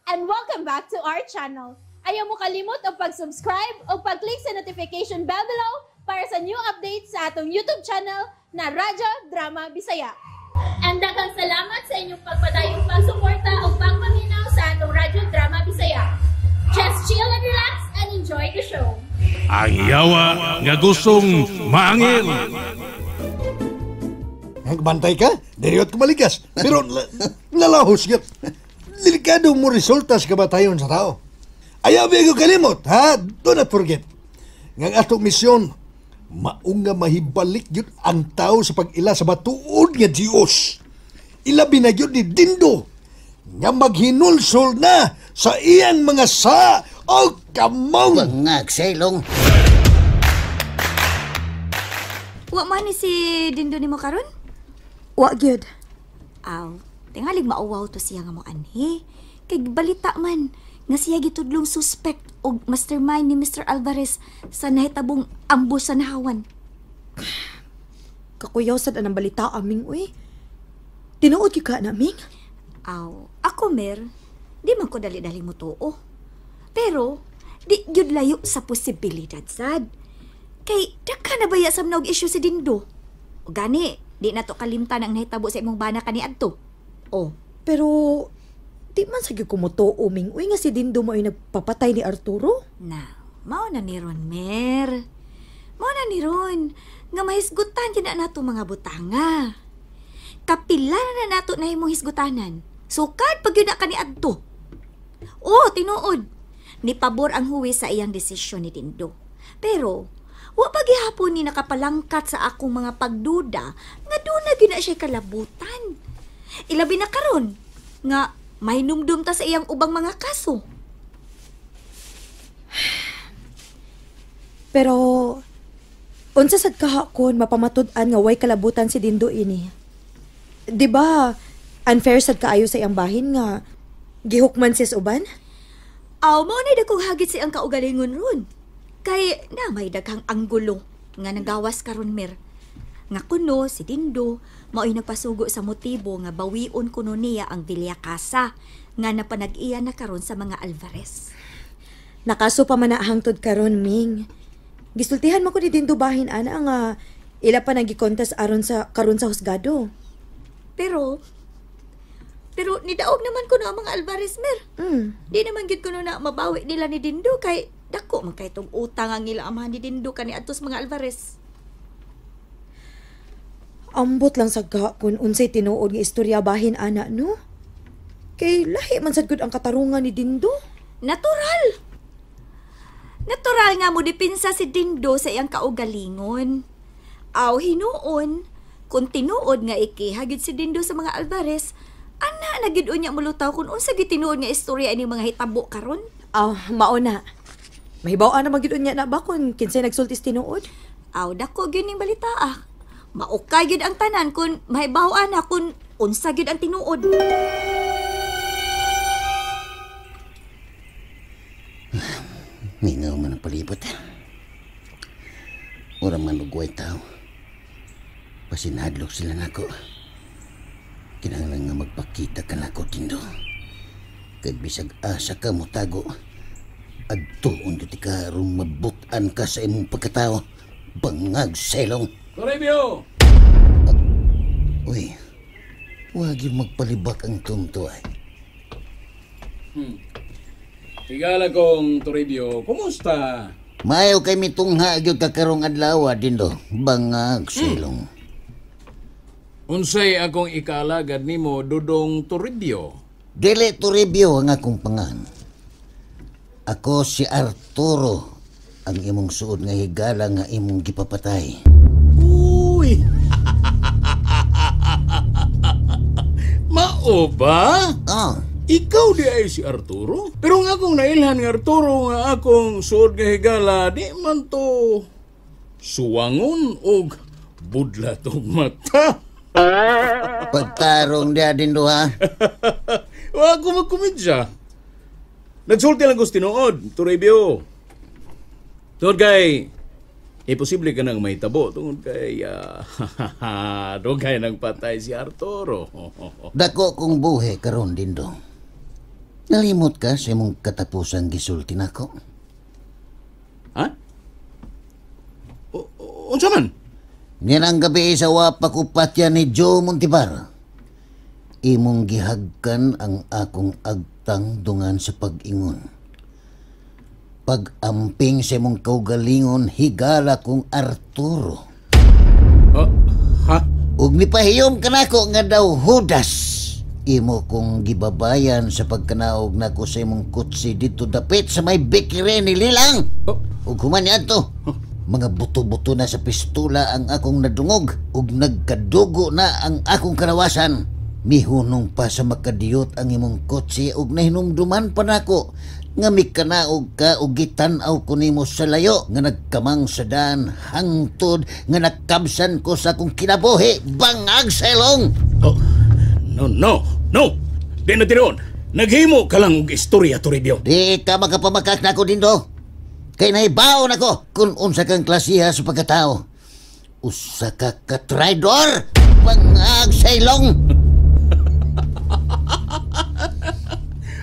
And welcome back to our channel. Ayaw mo kalimot og pag-subscribe o pag-click sa notification bell below para sa new updates sa atong YouTube channel na Radyo Drama Bisaya. And daghang salamat sa inyong pagpadayong pagsuporta o pagpaminaw sa atong Radyo Drama Bisaya. Just chill and relax and enjoy the show. Ang yawa nga gustong maangil. Bantay ka, diriyot ka malikas. Pero lalahos ka. Delikado mo resulta sa kamatayon sa tao. Ayaw ko kalimot, ha? Do not forget. Nga ang atong misyon, maunga mahibalik yun ang tao sa pag-ila sa matuod nga Diyos. Ilabi na yun ni Dindo nga maghinulsol na sa iyang mga sa o kamong. Bangag selong. Wa man ni si Dindo nimo karon? Wa gyud. Aw, tingalig mauwaw to siya nga mo anhi. Kay balita man nga siya gitudlong suspect og mastermind ni Mr. Alvarez sa nahitabong ambush sa Nahawan. Kakuyaw sad anang balita aming uy. Tinuod gyud ka na aming? Aw, ako mer, di man ko dali-dali mo tuo. Pero di gyud layo sa posibilidad sad. Kay dagka na baya sa mnog issue si Dindo. O gani, di na to kalimtan ang nahitabo sa imong bana kaniadto. Oh, pero di man sa gyud ko motuo ming uy nga si Dindo mo ay nagpapatay ni Arturo. Na, mao na ni Ron, Mer. Mao na ni Ron, nga mahisgutan yun na nato mga butanga. Kapila na nato na imong hisgutanan. Sukad pag yun na kaniadto. Oh, tinuod. Ni pabor ang huwi sa iyang desisyon ni Dindo. Pero, wa pa gihapon ni nakapalangkat sa akong mga pagduda nga doon na gyud na siya kalabutan. Ilabi na karon nga mahinumdum ta sa iyang ubang mga kaso. Pero unsa sad kahakon mapamatud-an nga way kalabutan si Dindo ini? Di ba unfair sad kaayo sa iyang bahin nga gihukman siya sa uban? Aw, mao na dakong hagit sa iyang kaugalingon ron. Kay na may daghang anggulo nga nagawas karon Mer. Nga kuno si Dindo mao'y nagpasugo sa motibo nga bawion kuno niya ang Villa Casa nga napanag-iya na karon sa mga Alvarez. Nakaso pa man na hangtod karon Ming. Gisultihan mo ko ni Dindo bahin ana nga ila pa nagikontas aron sa karon sa husgado. Pero nidaog naman kuno ang mga Alvarez Mer. Di naman gid kuno na mabawi nila ni Dindo kay dako man kay tong utang ang ila amahan ni Dindo kani adtos mga Alvarez. Ambot lang sa kun unsay tinuod nga istorya bahin ana no. Kay lahi man sad gud ang katarungan ni Dindo. Natural. Natural nga mo dipinsa si Dindo sa iyang kaugalingon. Aw hinuon kung tinuod nga ikiha gyud si Dindo sa mga Alvarez, ana na gyud unya molutaw kung unsa gyud tinuod nga istorya ini mga hitabo karon. Aw mao na. Mahibaw-an na magyud unya na ba kung kinsay nagsultis tinuod? Aw dako gyud ning balita ah. Maukay gyud ang tanan kung mahibaw-an na kung unsa gyud ang tinuod. Mingaw man ang palibot. Ura man ugway tao. Pasinadlok sila nako. Kinahanglan nga magpakita ka nako, Dindo. Kay bisag asa ka motago, adtuon gyud ka aron mabutan ka sa imong pagkatao. Bangag selong. Toribio! Uy, wag yung magpalibak ang tunto ay. Higala kong Toribio, kumusta? Maayo kay mitungha gyud ka karong adlaw, Dindo. Bangag selong. Unsay akong ikaalagad nimo Dudong Toribio? Dili Toribio ang akong pangan. Ako si Arturo, ang imong suod nga higala nga imong gipapatay. Uy! Mao ba? Ah. Ikaw di ay si Arturo? Pero nga akong nailhan nga Arturo nga akong suod nga higala, di man to suwangon og budlat og mata. Pagtarong diya din do ha? Wa ako magkomedya. Nagsulti lang ko sa tinuod, Toribio. Tungod kay, imposible ka nang mahitabo. Tungod kay, dugay nang patay si Arturo. Dako kong buhi karon Dindo. Nalimot ka sa imong katapusang gisulti nako. Ha? Unsa man? Niyan ang gabi sa wapakupatya ni Joe Montibar. Imong gihagkan ang akong agtang dungan sa pag-ingon. Pag-amping sa imong kaugalingon, higala kong Arturo. Ha? Ug mipahiyom kanako nga daw Judas. Imo kong gibabayan sa pagkanaog nako sa imong kutsi dito dapit sa may bakery ni Lilang. Ug human niadto, mga buto-buto na sa pistola ang akong nadungog ug nagkadugo na ang akong karawasan. Mihunong pa sa makadiyot ang imong kotse ug nahinumduman pa nako nga mikanaog ka ug gitan-aw ko nimo sa layo nga nagkamang sa daan hangtod nga nakabsan ko sa akong kinabuhi bangag sa ilong. Oh, no. Di na tinuod. Naghimo ka lang og istorya, Toribio. Di ka makapamakak nako Dindo. Kay nahibaon ako kung unsa kang klasiha sa pagkatao. Usa ka ka-traidor, bangag sa ilong.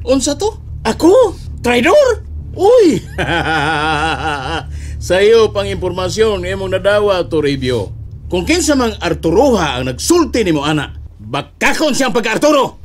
Unsa to? Ako? Traidor? Uy! Sa iyo pang impormasyon imong nadawa, Toribio. Kung kinsa mang Arturoha ang nagsulti nimo ana, bakakon siyang pagka-Arturo.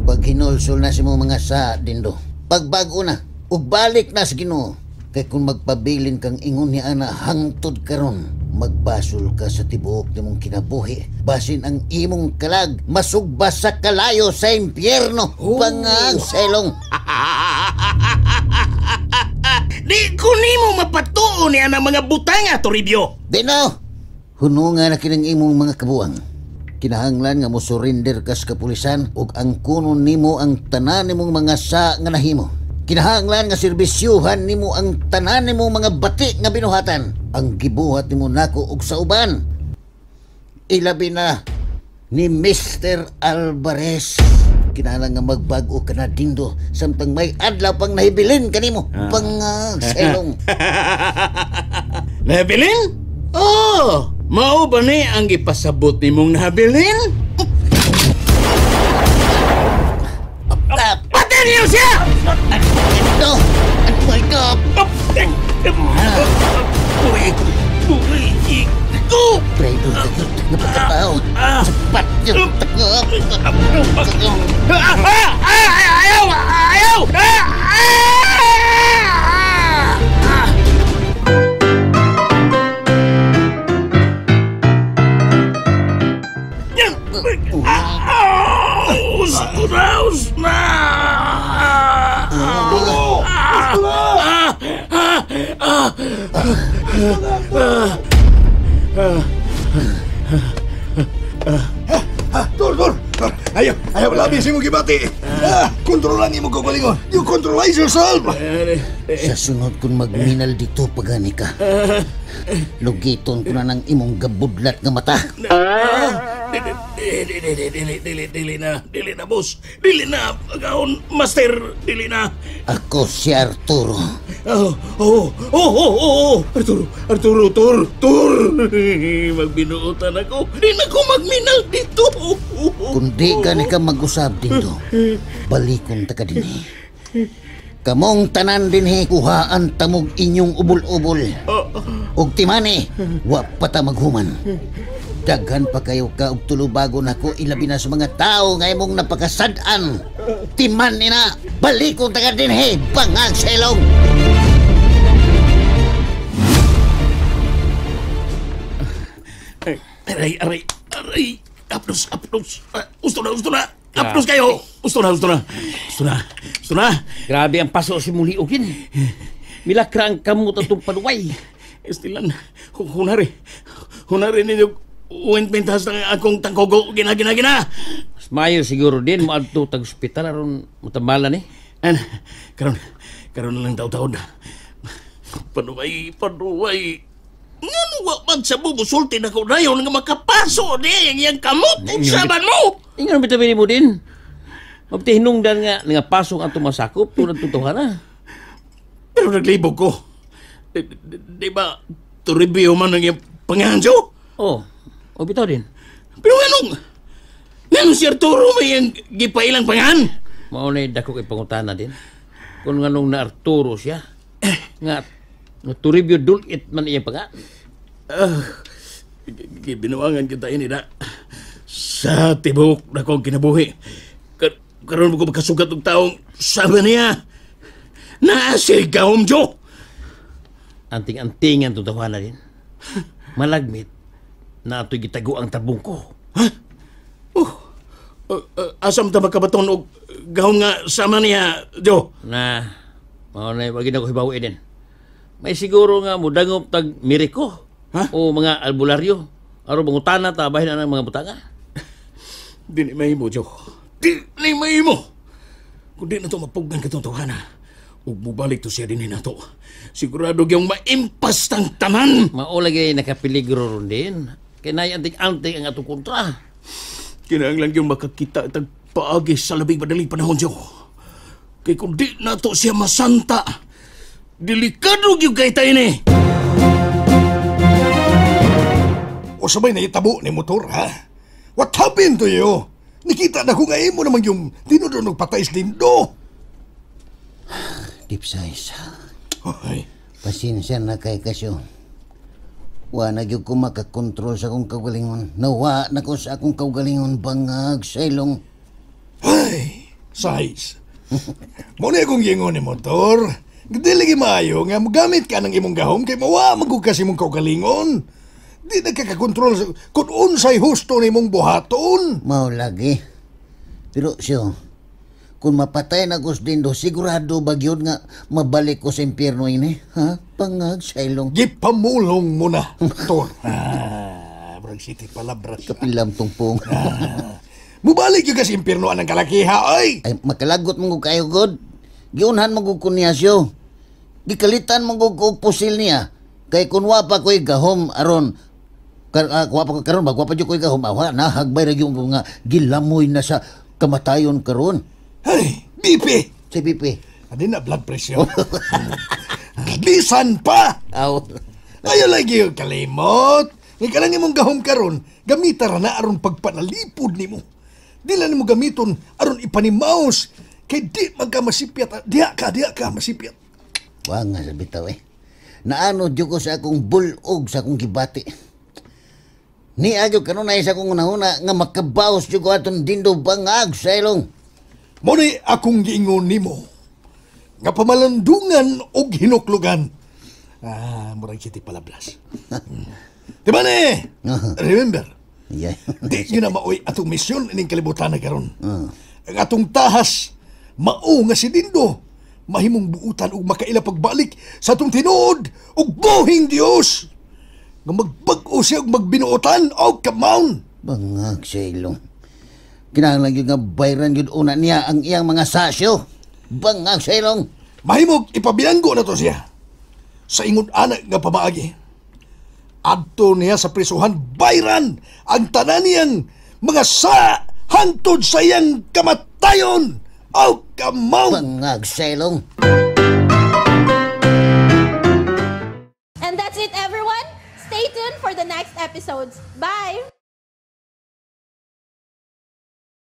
Pag hinulsol na si mo mga sa, Dindo, pagbago na, ug balik na sa Ginoo. Kay kung magpabilin kang ingon ni ana hangtod karon, magbasol ka sa tibuok nimong kinabuhi. Basin ang imong kalag, masugba sa kalayo sa impyerno. Oh. Bangag sa ilong. Di ko nimo mapatuo ni ana mga butanga, Toribio. Dino, hununga na kinang imong mga kabuang. Kinahanglan nga mo surrender ka sa kapulisan ug ang kunon nimo ang tanan nimong mga sa nga nahimo. Kinahanglan nga serbisyuhan nimo ang tanan nimong mga bati nga binuhatan. Ang gibuhat nimo nako og sa uban. Ilabi na ni Mr. Alvarez. Kinahanglan nga magbag-o ka na, Dindo, samtang may adlaw pang nahibilin kanimo. Pangag sa ilong. Nahabilin? Oh, mao ba ni ang gipasabot nimong nahabilin? Patay niyo siya! Ito! Ano ito? Traidor ka yun na pagkatao. Sapat yun. Ayaw! Ayaw! Us na! Tor! Ayaw, labi si mong gibati. Kontrolan ni mong kagalingon. You controlize yourself. Sa sunod kung magminal dito, pagani ka. Lugiton ko na ng imong gabudlat nga mata. Dili na, boss. Dili na, pagaon, master. Dili na. Ako si Arturo. Oh, Arturo, Tor. Magbinuotan ako. Di na ko magminal dito. Kung di ka ni ka mag-usab dito, balikon ta ka din. Kamong tanan dinhi, kuhaan tamog inyong ubol-ubol. Og timani, wa pa ta maghuman. Daghan pa kayo ka og tulubago nako, ilabi na sa mga tao nga imong napakasad-an. Timan ni na, balikon ta ka dinhi, bangag sa ilong. Aray. Apnos. Gusto na. Apnos kayo. Gusto na. Grabe ang paso si mong liugin. Milakra ang kamot atong panuway. Estilan, hunari ninyo ointmentas ng akong tangkogo. Gina. Mas mayo siguro din moadto tag ospital aron matambalan eh. An, karon lang taw-taon. Panuway. Ngano wa man sa bubusulti na ko dayon nga makapaso di ang iyang kamot unsa man mo. Ingon bitaw mo din. Mabtihinungdan nga nga pasok ang tumasakop tulad tutuhan na. Pero naglibog ko. Di ba Toribio man ang iyang panganjo? Oh, o bitaw din. Pero nganong si Arturo may iyang gipailang pangan? Mao na dako kay pangutana din. Kung nganong na Arturo siya. Nga Toribio Dulit man iya pa nga. Gibinuangan kita ini na. Sa tibok na kong kinabuhi. Karon mo ko makasugat og taong sama niya. Naa siya gahom, Jo. Anting-antingan itong tawana din. Malagmit na ito'y gitago ang tabong ko. Ha? Oh, asam ta makabaton og gahom nga sama niya, Jo? Na, mao na wag na ko hibaw din. May siguro nga mudangop tag miriko. Ha? O mga albularyo. Aron mangutana ta bahin ang mga butanga. Di ni mahimo, Jo. Di ni mahimo. Kung di na to mapugnan katong tawhana, ug mubalik to siya dinhi nato. Sigurado gyung maimpas tang tanan. Mao lagi nakapeligro ron din. Kay naay anting-anting ang atong kontra. Kinahanglan gyung makakita tag paagi sa labing madaling panahon, Jo. Kay kung di nato siya masanta, delikado gyud kay tayo ni. O sabay na itabo ni motor, ha? What happened to you? Nikita na ko nga imo naman yung tinuod og patay sa Dindo. Deep size. Ay. Pasensya na kay kasyo. Wa na gyud ko makakontrol sa akong kaugalingon. Nawa na ko sa akong kaugalingon bangag sa ilong. Ay, size. Mo na akong gingon ni motor. Dili gyud maayo nga mogamit ka ng imong gahom kay mawa man gud ka sa imong kaugalingon. Di na ka kakontrol kung unsay husto nimong buhaton. Mao lagi. Pero siyo, kung mapatay na ko sa Dindo, sigurado ba gyud nga mabalik ko sa impyerno ini? Ha? Pangag sa ilong. Gipamulong mo na, Tor. Murag city palabras. Kapilam tungpong. Mubalik yun ka sa impyerno anang kalakiha, ay! Ay, makalagot mo kayo, God. Giunhan mo ko niya siyo. Gikalitan mo ko pusil niya. Kay kun wa pa ko'y gahom aron, wa pa ko karon, wa pa jud ko'y gahom, awa, nahagbay ra gyud ko nga gilamoy na sa kamatayon karon. Ay, BP! Si BP. Adi na blood pressure. Bisan pa! Aw. Ayaw lagi yung kalimot. Nga ka lang imong gahom karon, gamita ra na aron pagpanalipod nimo. Di lang nimo gamiton aron ipanimaos. Kay di man ka masipyat. Diha ka masipyat. Wa nga sa bitaw eh. Naano jud ko sa akong bulog sa akong gibati. Ni agyo kanunay sa akong unahuna nga makabaos jud ko atong Dindo bangag sa ilong. Mo ni akong giingon nimo nga pamalandungan og hinuklugan. Murag city palablas. Di ba ni? Remember? Yeah. Di yun na maoy atong misyon ining kalibutan na karon. Ang atong tahas mao nga si Dindo mahimong buutan og makaila pagbalik sa atong tinuod og buhing Dios. Nga magbag-o siya og magbinuotan og kamaon. Bangag sa ilong. Kinahanglan gyud nga bayran gyud una niya ang iyang mga sasyo. Bangag sa ilong. Mahimog ipabilanggo na to siya sa ingon ana nga pamaagi. Adto niya sa prisuhan bayran ang tanan niyang mga sa hangtod sa iyang kamatayon. Oh, kamaw! Bangag sa ilong. And that's it, everyone. Stay tuned for the next episodes. Bye!